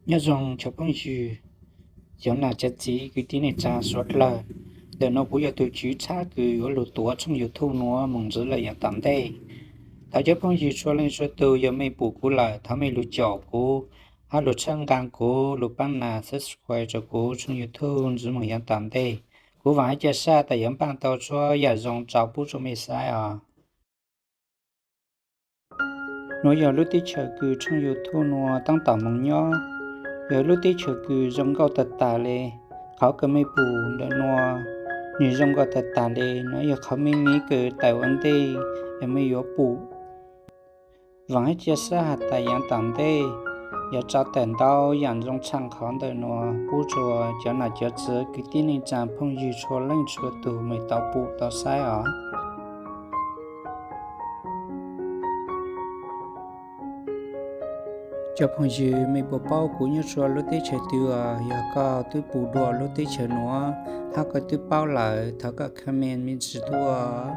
Nyob zoo cov phooj ywg, cov nam cov txiv kwv tij neej tsa suav dlawg. Ntawm no kuv yog tus tswv txhab kws yuav lug tuav tshooj YouTube nuav moog ntxiv lawm yav tom ntej. Thov cov phooj ywg txhua leej txhua tug yog mej pum kuv lawm thov mej lug caum kuv, hab lug txhawb nqaa kuv, lug paab nas subscribe rua kuv tshooj YouTube ntxiv moog yav tom ntej. Kuv vaam hab ca sab tas yuav npaaj tau txhua yaam zoo rua pub rua mej saib os. Nuav yog lub teb chaws kws tshooj YouTube nuav taab tom moog nyob, yog lub teb chaws kws zoo nkauj tag tag le. Qhov kws mej pum ntawm nuav, nwg zoo nkauj tag tag le, nuav yog qhov mej miv kws tawm ua ntej es mej yuav pum. Vaam hab ca sab has tas yav tom ntej yuav tso tawm ntau yaam zoo tshaj qhov ntawm nuav pub rua cov nam cov txiv kwv tij neej tsa phooj ywg txhua leej txhua tug mej tau pum tau saib os. Cov phooj ywg, mej puas paub kuv nyob rua lub teb chaws twg os? Yog koj twb pum dua lub teb chaws nuav hab koj twb paub lawm, thov koj comment me ntsis tuaj.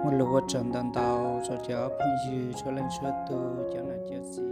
Muaj lug ua tsaug ntau ntau rua cov phooj ywg txhua leej txhua tug, cov nam cov txiv.